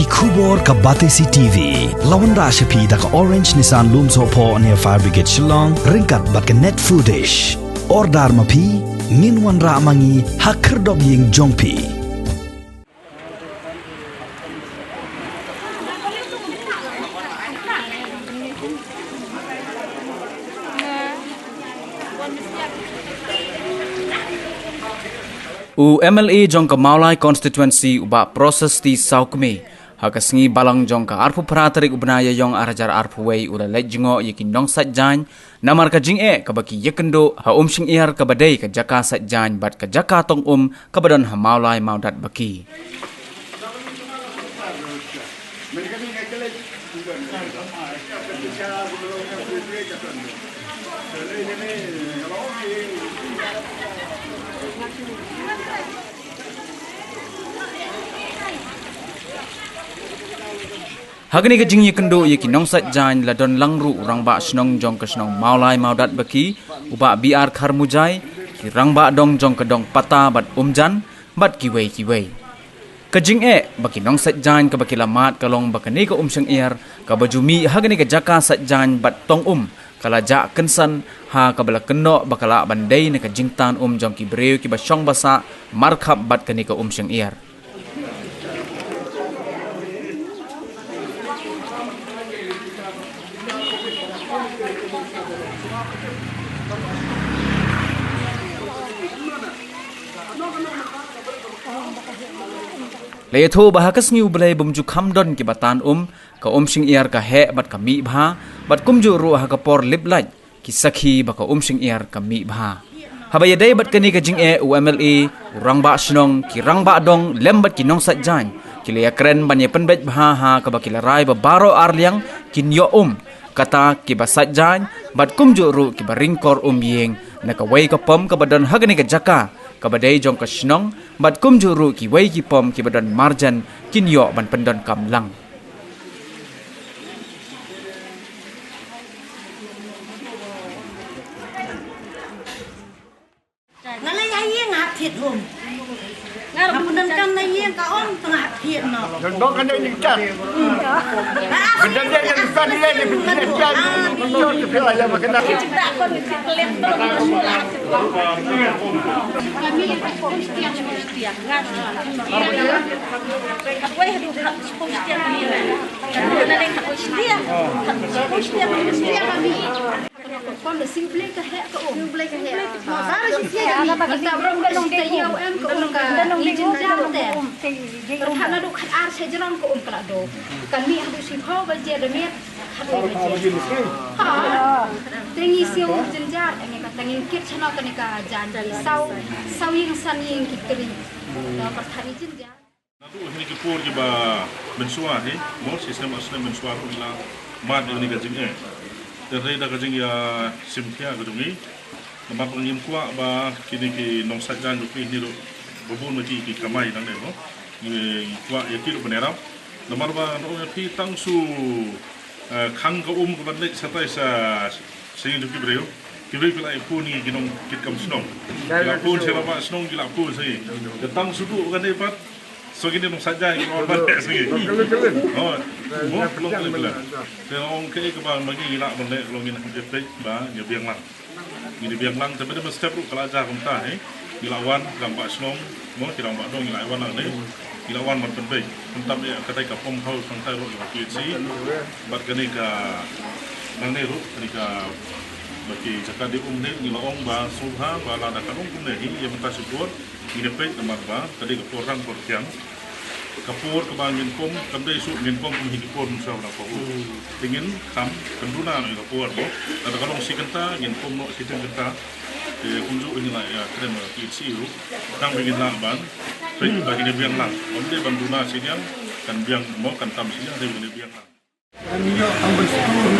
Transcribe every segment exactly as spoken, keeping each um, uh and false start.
Khubor ka Batesi T V la wanrah sha phi da ka Orange Nissan Lumsohphoh near Fire Brigade Shillong, ryngkat bad ka Net Foodish. Order ma phi, ngin wanrah ma ngi ha khyrdop ïing jong phi. U M L A jong ka Mawlai Constituency, u Bah Prasasti Sawkmie, ha ka sngi Balang jong ka arphew phra tarik u bnai Ïaïong ar hajar arphew wei, u la leit jngoh ïa ki nongsait jaiñ namar ka jingeh kaba ki ïakynduh ha Umshyngiar kaba dei ka jaka sait jaiñ bad ka jaka tong um kaba don ha Mawlai Mawdatbaki. Ha kane ka jingïakynduh ïa ki nongsait jaiñ la don lang ruh u rangbah shnong jong ka shnong Mawlai Mawdatbaki, u Bah B R Kharmujai, ki rangbah dong jong ka dong Pata bad Umjan, bad kiwei kiwei. Ka jingeh ba ki nongsait jaiñ kaba ki la mad ka long ba kane ka Umshyngiar kaba ju mih ha kane ka jaka sait jaiñ bad tong um ka la jah kynsan, ha kaba la kynnoh ba ka lah ban dei na ka jingtan um jong ki briew kiba shong ba sah markhap bad kane ka Umshyngiar. La ïathuh ba ha ka sngi U Blei bym ju kham don kiba tan um, ka Umshyngiar ka heh bad ka mih bha, bad kumjuh ruh ha ka por lip lait ki sakhi ba ka Umshyngiar ka mih bha. Haba ïadei bad kane ka jingeh, u M L A, u rangbah shnong, ki rangbah dong lem bad ki nongsait jaiñ ki la ïakren ban ïapynbeit bha ha kaba ki la rai ba baroh arliang kin ïoh um, kata kiba sait jaiñ bad kumjuh ruh kiba ring kor um ïing na kawei ka pom kaba don ha kane ka jaka kaba dei jong ka shnong, bad kumjuh ruh kiwei ki pom kiba don marjan kin ïoh ban pyndonkam lang. Nga lei ha ïing nga hap thied um. Nga hap pyndonkam na ïing ka um, to nga hap thied noh. Don kan ïa ni kat. Benda dia yang bukan dia ni, bukan dia ni. Bukan dia ni. Kon da sing Blei ka heh ka um. Sing Blei ka heh. Sara shi sia ka mi. Kita bro ka sita ïa em ka um ka. Ni jin jam te. Terpha na duk khat ar sha jrong ka um ka la do. Ka mi hadu shi phaw baje da miet. Hadu baje. Ha. Te ngi sia u jin jar, ngi ka te ngi kit chana ka ni ka jan. Saw, saw ïing san ïing ki kri. Da ka tha ni jin jar. Naduh ha kine ki por kiba mynshuwa hi, mo, shisnem ar snem mynshuwa ruh ngi la mad ïa kane ka jingeh. Te hynrei da ka jingïasymptom ka jong ngi, namar ba ngim kwah ba kine ki nongsait jaiñ jong ngi ruh ba bun ma ki ki kamai nangne, mo. Ngi kwah ïa ki ruh ban ïarap. Namar ba nga ong ïa phi tang shu eh, khang ka um ka ban leit shatai sha, sha ïing jong ki briew. Ki briew ki la ïa phone ïa ki nongkitkam shnong. Ki la phone sha rangbah shnong, ki la phone sha ngi. Ka tang shu duh kane pat, sha kine nongsait jaiñ ki la wan ban leit sha ngi. Oh, mo, long kane kane. Te ong kaei kaba ma ngi ngi lah ban leh, long ngin hap ïa peit ba ngi biang lang. Ngi dei biang lang, te ba dei ban step ruh ka la jia kumta, eh. Ngi la wan, ki rangbah shnong, mo, ki rangbah dong, ngi la wan lang, eh. Ngi la wan ban pynbeit. Kumta eh, katai ka pom khaw, kumta ruh, ngi la peit shi. Bad kane ka, nangne ruh, kane ka, ba ki jaka dei um ne, ngi la ong ba, sngewbha, ba lada ka long kumne, hi, ïa mynta shi por, ngi dei peit namar ba, ka dei ka por rang por kiang. Ka por kaba ngin pom, kam dei shuh ngin pom kum hi ki por mynshuwa na ka por. Hmm. Te ngin kham pynduna ïa ka por mo. Lada ka long shi kynta, ngin pom noh shi kynta. Te kumjuh ngin la ïa kren ïa ki shi ruh. Tang ba ngin lah ban. Peit ba ngin biang lang. Kam dei ban duna shi liang, kan biang mo, kan tam shi liang, te ngin biang lang. Kan ïoh tang ban stur,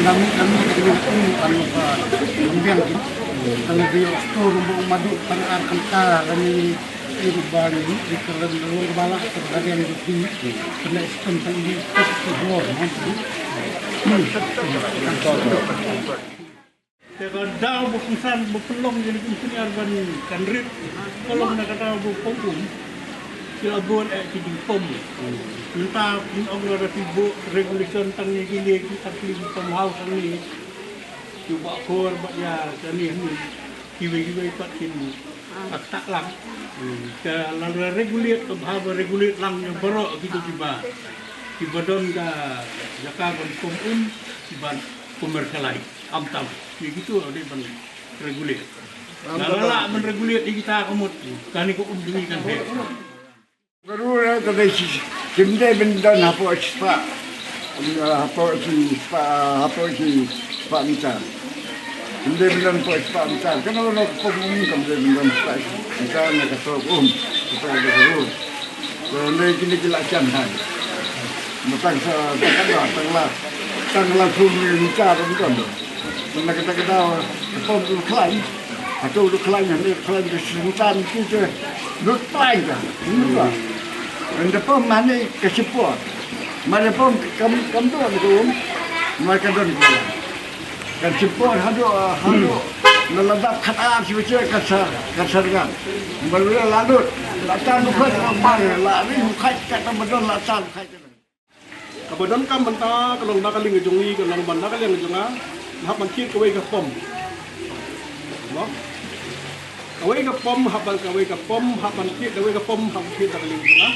nami nami kan ïoh tang ban, ban biang ki. Kan ïoh stur ban madu tang ar kynta, kan ïoh ban ïoh di kren ruang bala, kan ïoh di kena stur tang di stur bor, man. Te ka daw ba kongsan ba pynlong ïa ki engineer ban kan rit. Ka long na ka daw ba pynlong. Ki la bun eh ki jingpom. Mynta phin ong lada phi buh regulation tang ïa kine ki tang ki jingpom haw tang ne. Ki ba khor ba ïa tang ne ne. Kiwei kiwei pat kin ak tak lang. Ka la regulate ka bha ba regulate lang ïa baroh kito kiba, kiba don ka jaka ban pom um, kiban commercialize. Am tam. Ïa kito dei ban regulate. Lada lah ban regulate ïa kita ka mut, kane ka um jong ngi kan heh. Baru na ka dei shi, kim dei ban don hapoh shispah. Hapoh shispah, hapoh shispah meter. Kim dei ban don hapoh shispah meter. Kano kano ka pom um kam dei ban don shispah meter na ka tok um. Ka tok da ka rul. Ka dei kine ki la jan hai. Matang sa, tang la, tang la, tang la sum ni meter ban don. Mynta kata ka daw, ka pom u khlaiñ. Hato u khlaiñ, hangne u khlaiñ ka sngewthuh ki te lut khlaiñ ka. Mynta. Mynta pom hangne ka shipor. Mynta pom kam, kam don ka um. Mynta ka don ka. Kan shipor haduh, haduh. Na la dap khat ar shi bajye ka sar, ka sar kan. Mynta la lut. La tan u khlaiñ, la ri u khlaiñ, kata ba don la tan u khlaiñ. Kaba donkam mynta ka long na ka liang ka jong ngi, ka long ban na ka liang ka jong nga, hap ban thied kawei ka pom. Mo? Kawei ka pom, hap ban kawei ka pom, hap ban thied kawei ka pom, hap ban thied na ka liang ka jong nga.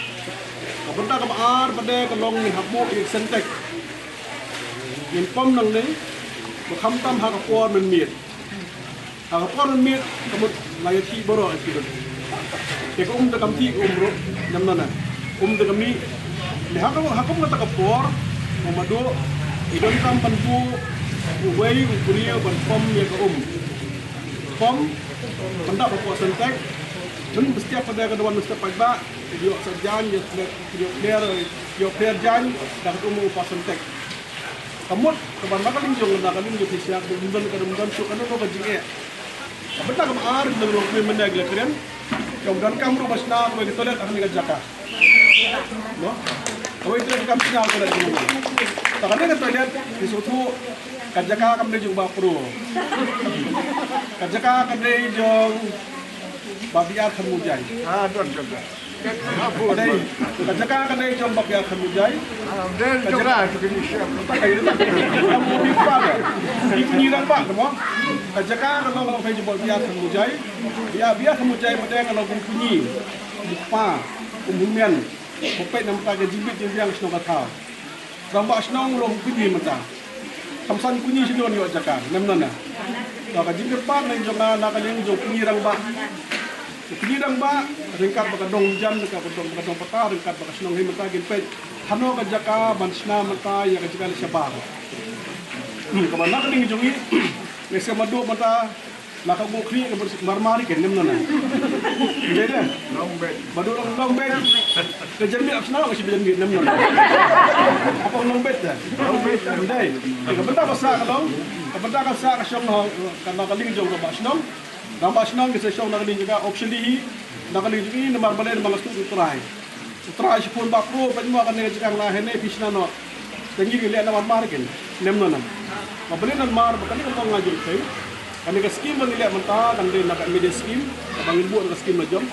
Ka bynta kaba ar pat de ka long ngin hap buh ïa ka Sintex. Ngin pom nangne, ba khamtam ha ka por mynmiet. Ha ka por mynmiet ka mut la ïa thih baroh ïa ki don. Te ka um te kam thih ka um ruh, nem nana. Um te ka mih. Te ha ka, ha kum kata ka por, ma madu, i donkam ban buh uwei u briew ban pom ïa ka um. Pom, pyndap hapoh Sintex, mynstep pat de ka don mynstep paidbah, ïoh sa jaiñ, ïoh pler, ïoh pler, ïoh pler jaiñ, da ka um hapoh Sintex. Ka mut, kaba na ka liang jong, na ka liang jong phi sha, ka dum don, ka dum don, shuh, ka dum don ka jingeh. Ka bynta kaba ar, na ka liang phi mynne ka la kren. Ka dum don kam ruh ba shna, kawei ka toilet, ha kane ka jaka. No? Kawei ka toilet kam shna, ka toilet jong. Ta kane ka toilet, phi sngewthuh, ka jaka kam dei jong Bah Pro. Ka jaka kam dei jong Bah B R Kharmujai. Ah, don, don, don. Ka dei, ka jaka ka dei jong Bah B R Kharmujai. Ah, don, don, don, don. Ka jaka ka long ba phi jong Bah B R Kharmujai. Bah B R Kharmujai ba dei ka long kum kñi. Kum pa, kum hynmen. Ba peit na mynta ka jingbit jingbiang shnong ka thaw. Rangbah shnong u long kñi mynta. Khamsan kñi shu don ïoh jaka, nem nana. Ka jingkyrpad na jong nga na ka liang jong kñi rangbah. Kñi rangbah, ryngkat bad ka dong jan, ryngkat bad ka dong, bad ka dong pata, ryngkat bad ka shnong hi mynta kin peit. Hano ka jaka ban shna mynta ïa ka jaka leh shabar. Hmm, kaba na ka liang jong ngi, leh shabar mynta, la ka buh khlieh ka marmar ken nem nana. Dei de. Long bed. Ba dei long, long bed. Ka jan miet ap sna ka shi ba jan miet nem nana. Apa long bed de? Long bed. Dei. Ka bynta ba sah ka long. Ka bynta ka sah ka shong ha, ka na ka liang jong ka ba shnong. Ka ba shnong ka sa shong na ka liang jong ka officially hi. Na ka liang jong i namar balei namar la sdut u trai. U trai shibun Bah Pro, peit mo kane ka jaka nga la hynne phi shna noh. Te ngi ngi leh na marmar ken. Nem nana. Ba balei namar ba kane ka long nga jong phi. Kane ka skim ba ngi leh mynta kan dei na ka M L A skim. Kaba ngi buh na ka skim la jong.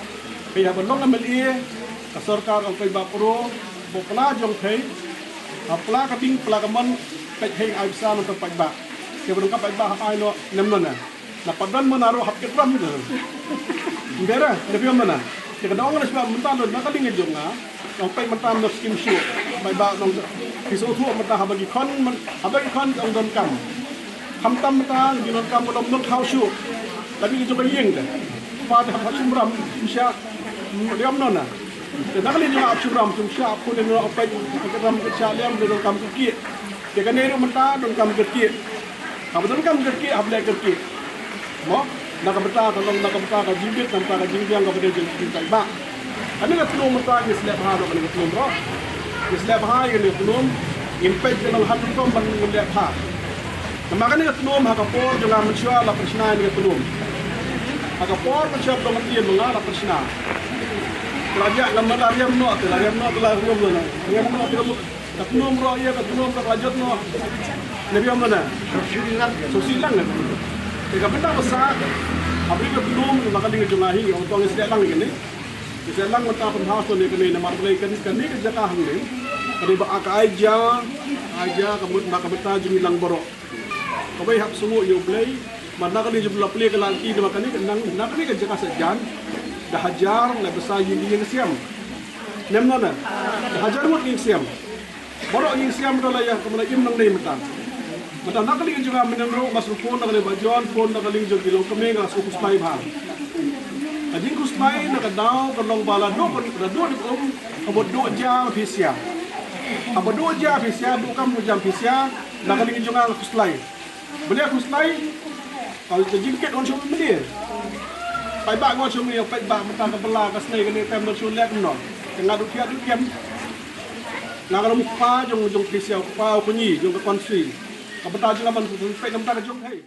Phi haba long M L A, ka sorkar ka peit Bah Pro, ba pla jong phi. Ha pla ka ding pla ka mon, peit hei ai pisa na ka paidbah. Te ba dang ka paidbah ha ai noh, nem nana. Na padan mana ro hap kit ram de. Bera, da phi mana. Te ka dong na sba mynta na ka liang jong nga. Nong peit mynta na skim shuh. Paidbah nong phi sngewthuh mynta haba ki khon, haba ki khon ong don kam. Khamtam mynta ki don kam ba long nong thaw shuh. Tapi ki jong ka ïing de. Pa de hap shim ram, shim sha. Riam nona. Te na ka liang jong nga hap shim ram, shim sha, pun de nong peit, ong kit ram kit sha liam de don kam kit. Te kane ruh mynta don kam kit. Haba donkam kyrkieh, hap leh kyrkieh. Mo, na ka bynta ka long, na ka bynta ka jingbit, na ka bynta ka jingbiang kaba dei jong ki paidbah. Kane ka tnum mynta ngi sleh bha ruh kane ka tnum ruh. Ngi sleh bha ïa kane ka tnum, ngin peit ka long ha rukom ban ngin leh bha. Namar kane ka tnum ha ka por jong nga mynshuwa la pyrshna ïa kane ka tnum. Ha ka por mynshuwa ba dang ïa ma nga la pyrshna. Te la ïa la ma la riam noh, te la riam noh, te la riam noh, riam noh, te la mut. Ka tnum ruh ïa, ka tnum ruh ka la jot noh. Nabi ong nana. Suk sih lang. Suk sih lang. Te ka bynta ba sah. Haba ri ka tnum na ka liang jong nga hi, ong tong sdang lang kane. Ki sa lang mynta pynbha sdang ïa kane namar balei kane, kane ka jaka hangne kane ba ka ai ja, ai ja ka mut na ka bynta jong ngi lang baroh. Kawei hap sngew ïa U Blei. Mar na kane jong la plie ka lynti namar kane ka nang na kane ka jaka sa jan da hajar la bsa ïing, ïing siam. Nem nona da hajar ngut ïing siam. Baroh ïing siam da la ïa ka mala im nang dei mynta. Mynta na ka liang jong nga mynnin ruh nga shu phone na ka liang ba John, phone na ka liang jong ki longkmie, nga shu khuslai bha. Ka jingkhuslai na ka daw ka long ba la duh, la duh dip um, haba duh ja phi sia. Haba duh ja phi sia, duh kam duh jam phi sia, na ka liang jong nga khuslai. Balei khuslai? Ka jingkit wan shu mynnin. Paidbah wan shu mynnin, paidbah mynta ka bala ka snei kane tem wan shu lek noh. Ka nga duh thiah duh thiah. Nga ka long u kpa jong, jong phi sia, u kpa u kñi jong ka country. Ka bynta jong nga ban peit na bynta ka jong hei.